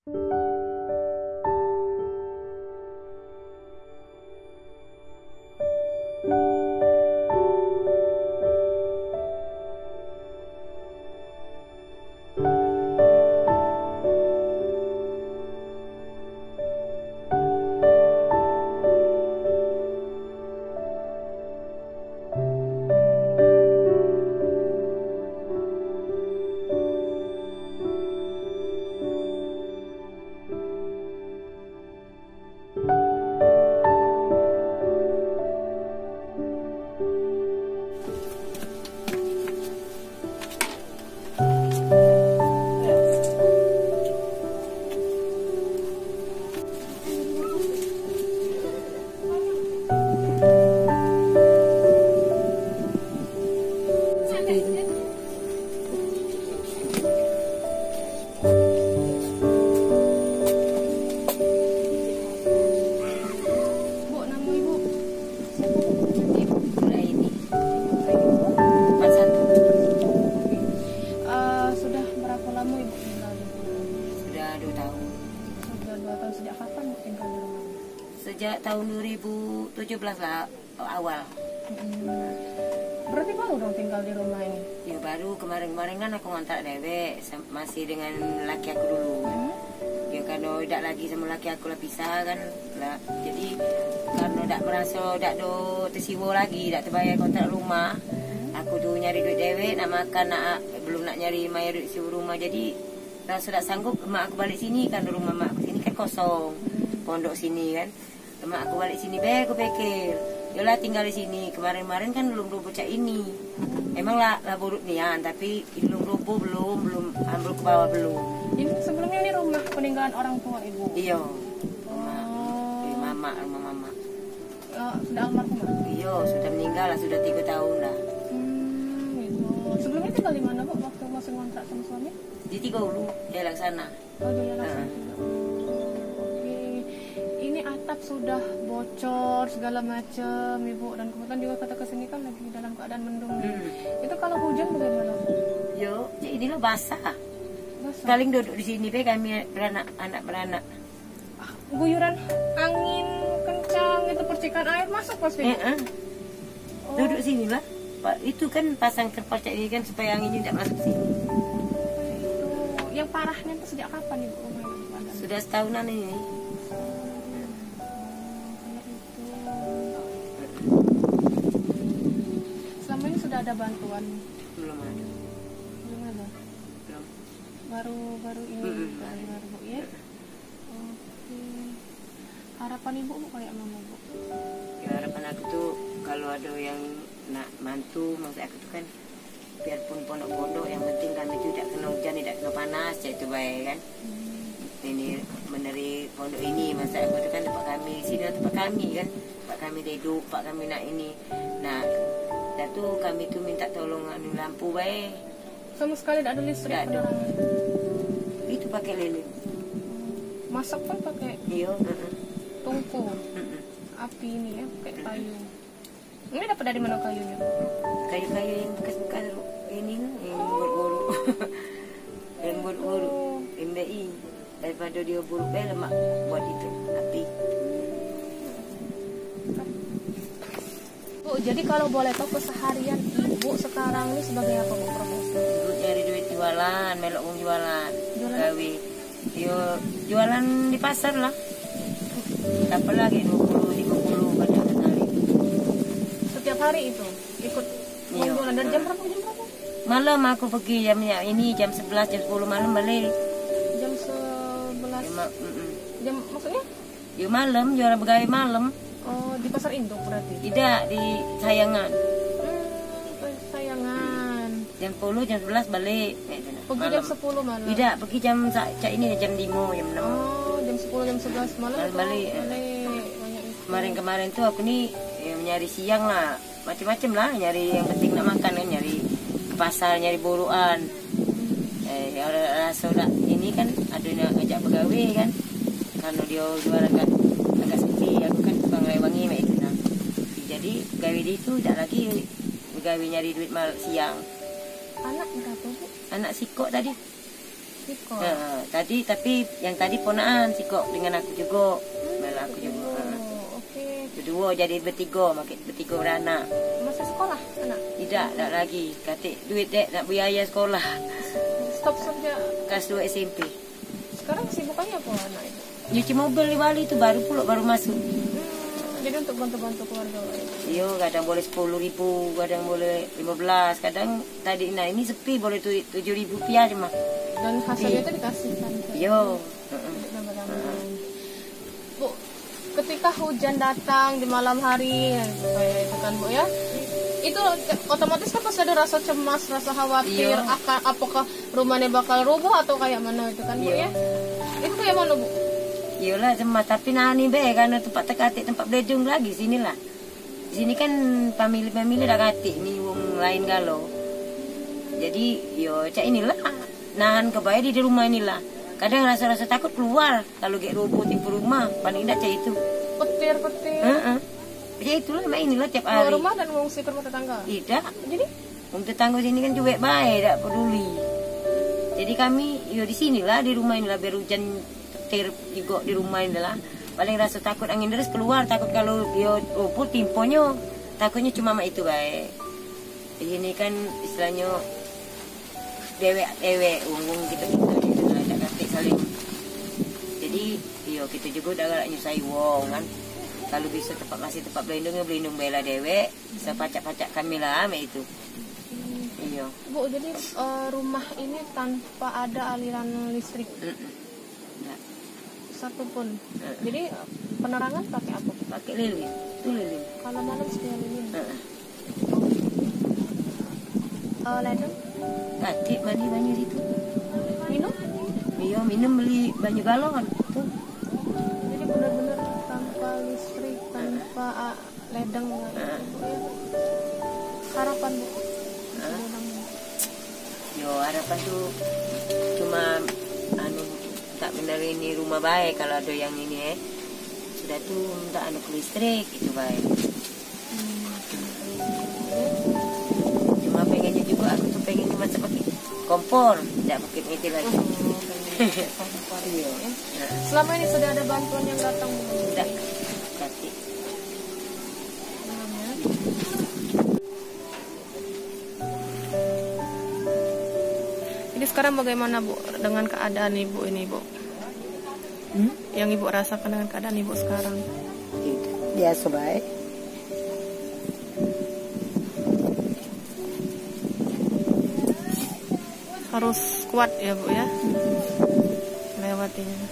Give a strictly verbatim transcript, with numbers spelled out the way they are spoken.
Bu, nama ibu? Ibu Raini. Empat satu. Eh, sudah berapa lama ibu tinggal di sini? Sudah dua tahun. Sudah dua tahun. Sejak kapan ibu tinggal di rumah ini? Sejak tahun dua ribu tujuh belas lah, awal. Hmm. Berarti baru dong tinggal di rumah ini? Ya, baru kemarin-kemarin kan aku ngontrak dewek, sem- masih dengan laki aku dulu. Hmm. Ya, karena dak lagi sama laki aku lah, pisah kan lah. Jadi karena dak merasa, dak do tersiwo lagi, dak terbayar kontrak rumah. Hmm. Aku tu nyari duit dewek, nak makan, nak, belum nak nyari mayar duit siwo rumah. Jadi rasa dak sanggup, mak aku balik sini kan, rumah mak aku sini kan kosong. Hmm. Pondok sini kan. Lemak aku balik sini be, aku pikir. Yolah, tinggal di sini. Kemarin-kemarin kan belum roboh cak ini. Emang lah, lah buruk nian, tapi belum roboh, belum, belum ambruk ke bawah, belum. Ini sebelumnya ini rumah peninggalan orang tua ibu? Iyo. Rumah, oh, rumah mamak, rumah mamak. Eh, sudah almarhum, ah? Iyo, sudah meninggal lah, sudah tiga tahun lah. Hmm, gitu. Sebelumnya tinggal di mana, Bu, waktu masih ngontrak sama suami? Di Tiga Ulu, daerah sana. Oh, Jaya Laksa juga. Oke. Ini atap sudah bocor segala macam, Ibu, dan kebetulan juga kata ke sini kan lagi dalam keadaan mendung. Hmm. Itu kalau hujan bagaimana, Bu? Yo, ya inilah basah. Basah. Paling duduk di sini be kami beranak, anak beranak. Ah, guyuran angin kencang itu, percikan air masuk pasti, Bu? Heeh. Duduk sini lah. Pak, itu kan pasang terpal cak ini kan supaya anginnya tidak masuk sini. Itu yang parahnya itu sejak kapan, Ibu, rumah ini ada? Sudah setahunan ini. Hmm, kayak itu. Selama ini sudah ada bantuan? Belum ada. Belum ada? Belum. Baru, baru ini, mm-mm, baru, baru, Bu, ya? Mm-mm. Oke. Harapan Ibu, Bu, kayak mana, Bu? Ya, harapan aku tuh kalau ada yang nak mantu, maksud aku tuh kan, biarpun pondok-pondok, yang penting kami tuh tidak kena hujan, tidak kena panas, cak itu bae kan. Hmm. Ini meneri pondok ini, maksud aku tuh kan tempat kami, sini lah tempat kami kan, tempat kami tidur, tempat kami nak ini. Nah, dah tuh kami tuh minta tolong anu lampu bae. Sama sekali dak ada listrik, dak ada penerangan. Itu pakai lilin. Masak pun pakai, iyo, heeh, tungku. Heeh. Api ini ya, pakai kayu. Ini dapat dari mana kayunya? Kayu-kayu yang bekas-bekas ru- ini, yang buruk-buruk. Yang buruk-buruk, M B I. Daripada dia buruk be, lemak buat itu, api. Bu, jadi kalau boleh tahu keseharian Ibu sekarang ini sebagai apa, Bu, profesi? Ibu nyari duit jualan, melok wong jualan. Jualan apa? Gawe. Yo, jualan di pasar lah. Dapat lagi dua puluh, tiga puluh kadang sehari. Setiap hari itu ikut, iyo, jualan dari jam berapa ke jam berapa? Malam aku pergi jam, ya, ini jam sebelas, jam sepuluh malam balik. Jam sebelas. Lima, mm-mm. Jam, maksudnya? Ya, malam, jualan begawe malam. Oh, di pasar induk berarti? Tidak, di Sayangan. Hmm, Sayangan. Jam sepuluh, jam sebelas balik, kayak itu nah. Pergi jam sepuluh malam? Tidak, pergi jam sa- cak ini, jam lima, jam enam. Oh, jam sepuluh, jam sebelas malam. Malam itu balik, ya. Balik. Banyak itu. Kemarin-kemarin tuh aku nih, ya, nyari siang lah. Macem-macem lah, nyari yang penting nak makan kan, nyari ke pasar, nyari buruan. Eh, ya, raso dak ini kan, ado nak ngajak begawe kan. Karena dia jualan agak, agak sepi, aku kan tukang rewangi mak itu nah. Jadi gawe di itu dak lagi begawe nyari duit mal siang. Anak berapa, Bu? Anak sikok tadi. Sikok. Ha, tadi, tapi yang tadi ponakan sikok dengan aku juga. Hmm, malah aku juga. Ha. Oh, oke. Berdua jadi bertiga, makin bertiga beranak. Masih sekolah anak? Tidak, tidak lagi. Katik duit dek nak biaya sekolah. Stop saja. Kelas dua S M P. Sekarang kesibukannya apa anak itu? Nyuci mobil di Bali tu baru pulo, baru masuk. Hmm, jadi untuk bantu-bantu keluarga. Iyo, kadang boleh sepuluh ribu, kadang boleh lima belas, kadang tadi nah ini sepi boleh tu tujuh ribu rupiah cuma. Dan hasilnya itu dikasihkan ke Iyo, heeh. Untuk nambah-nambah. Bu, ketika hujan datang di malam hari, kayak itu kan, Bu, ya, itu otomatis kan pasti ada rasa cemas, rasa khawatir, Iyo. Akan, apakah rumahnya bakal roboh atau kayak mana itu kan, Bu, Iyo. Ya? Itu kayak mana, Bu? Iyolah, cemas, tapi nani be, karena tempat tekatik, tempat beledung lagi sinilah. Sini kan family-family dah katik ni, wong lain galo. Jadi, yo, cak inilah, nahan ke bae di, di rumah inilah. Kadang rasa-rasa takut keluar, kalau gek roboh timpo rumah, paling dak cak itu. Petir-petir. Heeh. Cak itulah, main inilah tiap Keluar hari. Rumah dan ngungsi ke rumah tetangga? Tidak. Jadi? Wong tetangga sini kan cuek bae, dak peduli. Jadi kami, yo di sinilah, di rumah inilah, biar hujan petir juga di rumah inilah. Paling rasa takut angin terus keluar, takut kalau yo roboh timponyo, takutnya cuma mak itu bae. Ini kan istilahnya dewek-dewek, wong-wong kita-kita gitu lah, dak katik saling. Jadi, yo kita juga dak galak nyusahi wong kan. Kalau bisa tempat, masih tempat berlindung, ya berlindung bae lah dewek. Sepacak-pacak kami lah, mak itu. Iyo. Bu, jadi, eh, rumah ini tanpa ada aliran listrik? Mm-mm. Ndak. Satu pun? Mm-mm. Jadi, penerangan pakai apa? Pakai lilin. Tu lilin. Kalau malam setia lilin? Mm-mm. Eh, ledeng? Katik mandi banyu situ. Minum? Iyo, minum beli banyu galon. Tu. Jadi benar-benar tanpa listrik, tanpa, ah, ledeng. Heeh. Harapan, Bu? Heeh. Yo, harapan tu cuma, anu, tak bener ini rumah bae kalau ada yang ini, eh. Sudah tu minta anu ke listrik, itu bae. Hmm. Cuma pengennya juga, aku tu pengennya macam pakai kompor, tidak pakai itu lagi. Oh, kompor, ya. Iya. Nah. Selama ini sudah ada bantuan yang datang, Bu? Tidak. Tapi Jadi sekarang bagaimana, Bu, dengan keadaan Ibu ini, Bu? Hmm? Yang Ibu rasakan dengan keadaan Ibu sekarang? Biasa baik. Harus kuat ya, Bu, ya. Melewatinya.